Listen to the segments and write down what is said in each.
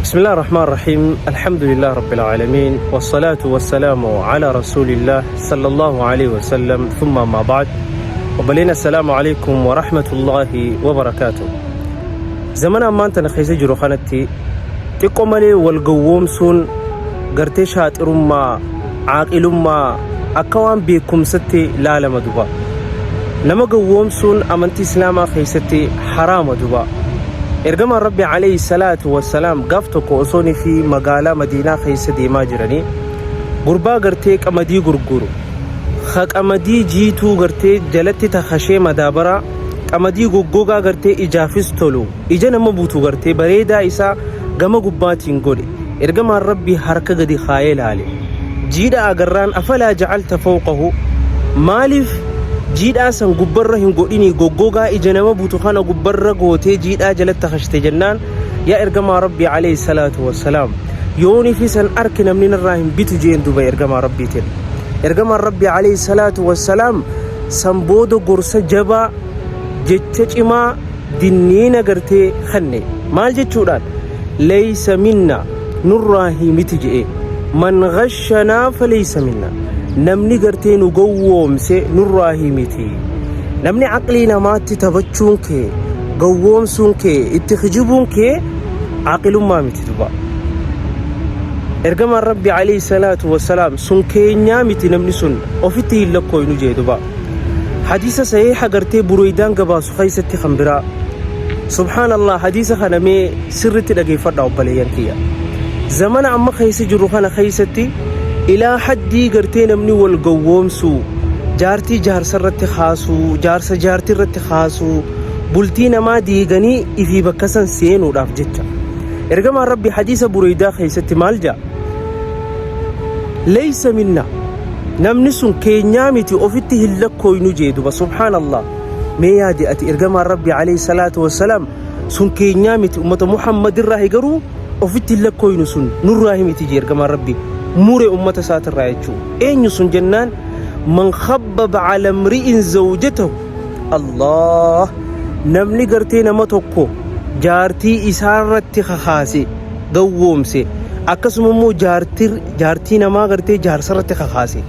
بسم الله الرحمن الرحيم، الحمد لله رب العالمين، والصلاة والسلام على رسول الله صلى الله عليه وسلم، ثم ما بعد. Obboleen، السلام عليكم ورحمة الله وبركاته. Zamana ammaan tana keessa jiru kanatti xiqqoo malee wal gowwoomsuun gartee shaaxirummaa, caaqilummaa, akka waan beekumsatti laalama duba. Nama gowwoomsuun amantii Islaamaa keessatti haraama duba. Ergamaan Rabbi عليه الصلاة والسلام gaaf tokko osoonii fi magaalaa Madiinaa keessa deemaa jiranii, gurbaa gartee qamadii gurguru, ka qamadii jiituu gartee jalatti takashee madaabaraa qamadii goggogaa gartee ijaafis tolu, ija nama buutu, gartee bareedaa isaa gama gubbaatiin godhe. Ergamaan Rabbi harka gadi kaayee laale. Jiidha agarraan, "أفلا جعلت فوقه?" Maaliif jiidhaa san gubbarra hin godhinii, goggogaa ija nama buutu kana gubbarra gootee jiidhaa jalatti takashte jennaan, "Yaa ergamaa Rabbii عليه الصلاة والسلام, yoonii fi san arki namni narraa hin bitu," jeen duba ergamaa Rabbiitiin. Ergamaan Rabbii عليه الصلاة والسلام san booda gorsa jabaa, jecha cimaa, dinniina gartee kanne. Maal jechuudhaan? "ليس منا," nurraa miti je'e. "من غشنا فليس منا." Namni gartee nu gowwoomse nurraa miti. Namni aqlii namaatti taphachuun kee, gowwoomsuun kee, itti kijibuun kee aqilummaa miti duba. Ergamaan Rabbi عليه الصلاة والسلام sun keenyaa miti, namni sun ofitti hin lakkooynu jee duba. Hadiisa sahiiha gartee Bureydaan gabaasu keeysatti kan biraa, سبحان الله, hadiisa kana mee sirritti dhageeffadha, obboleeyyan kiyya. Zamana amma keessa jiru kana keeysatti ilaa haddii gartee namni wal gowwoomsuu, jaartii jaarsa irratti kaasuu, jaarsa jaartii irratti kaasuu, bultii namaa diiganii ifii bakka san seenuudhaaf jecha. Ergamaan Rabbi hadiisa Bureydaa keessatti maal jedha? "ليس منا," namni sun keenyaa miti, ofitti hin lakkooynu jee duba. سبحان الله, mee yaadi ati, ergamaan Rabbi عليه الصلاة والسلام sun keenyaa miti, ummata Muhammad irraa garuu ofitti hin lakkooynu, sun nurraa miti jee. Ergamaan Rabbi mure ummata isaatirraa jechuu. Eenyu sun jennaan, "من خبب على امرئ زوجته." Allah, namni gartee nama tokko jaartii isaarratti kakaase, gawwoomse, akkasuma immoo jaartii namaa gartee jaarsarratti kakaase,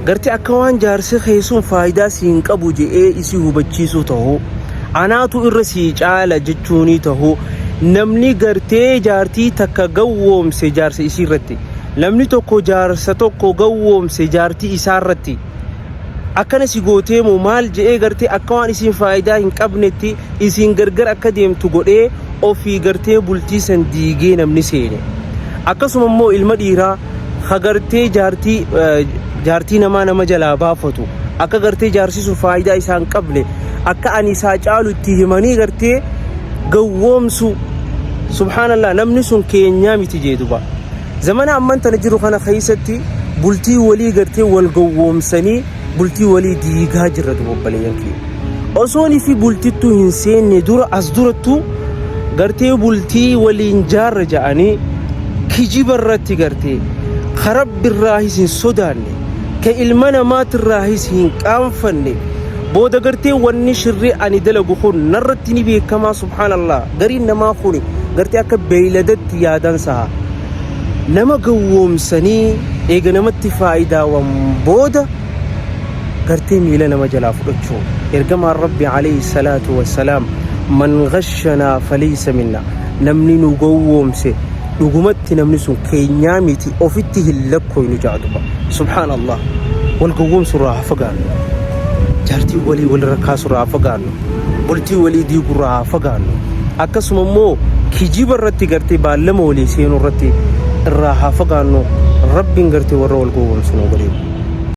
gartee akka waan jaarsi keessuun faayidaa siin qabu je'ee isii hubachiisuu ta'uu, anaatu irra sii caala jechuunii ta'uu, namni gartee jaartii takka gawwoomse jaarsa isii irratti, namni tokko jaarsa tokko gawwoomse jaartii isaarratti, akkana si gootee moo maal je'ee gartee akka waan isiin faayidaa hin qabnetti isiin gargar akka deemtu godhee ofii gartee bultii san diigee namni seene, akkasuma immoo ilma dhiiraa ka gartee jaartii namaa nama jalaa baafatu, akka gartee jaarsi sun faayidaa isaan qabne, akka ani isaa caalu itti himanii gartee gawwoomsu, سبحان الله, namni sun keenyaa miti jee duba. Zamana amman tana jiru kana keessatti bultii walii gartee wal gowwoomsanii bultii walii diigaa jirra duba. Obboleeyyan kiyya, osoon fi bultittuu hin seenne dura, as durattuu gartee bultii waliin jaarra ja'anii kijiba irratti gartee ka Rabbirraahis hin sodaanne, ka ilma namaatirraahis hin qaanfanne, booda gartee wanni shirri ani dalagu kun narratti ni beekamaa. سبحان الله, gariin namaa kun gartee akka beeyladatti yaadan saha. Nama gowwoomsanii eega namatti faayidaawwan booda gartee miila nama jalaa fudhachuu. Ergamaan Rabbi عليه الصلاة والسلام "من غشنا فليس منا." Namni nu gowwoomse dhugumatti namni sun keenyaa miti, ofitti hin lakkooynu ja'a duba. سبحان الله, wal gowwoomsurraa haa fagaannu, jaartii walii walirra kaasurraa haa fagaannu, bultii walii diigurraa haa fagaannu, akkasuma immoo kijiba irratti gartee baallama walii seenuu irratti irraa haa fagaannu. Rabbiin gartee warra wal gowwoomsu nu godhe.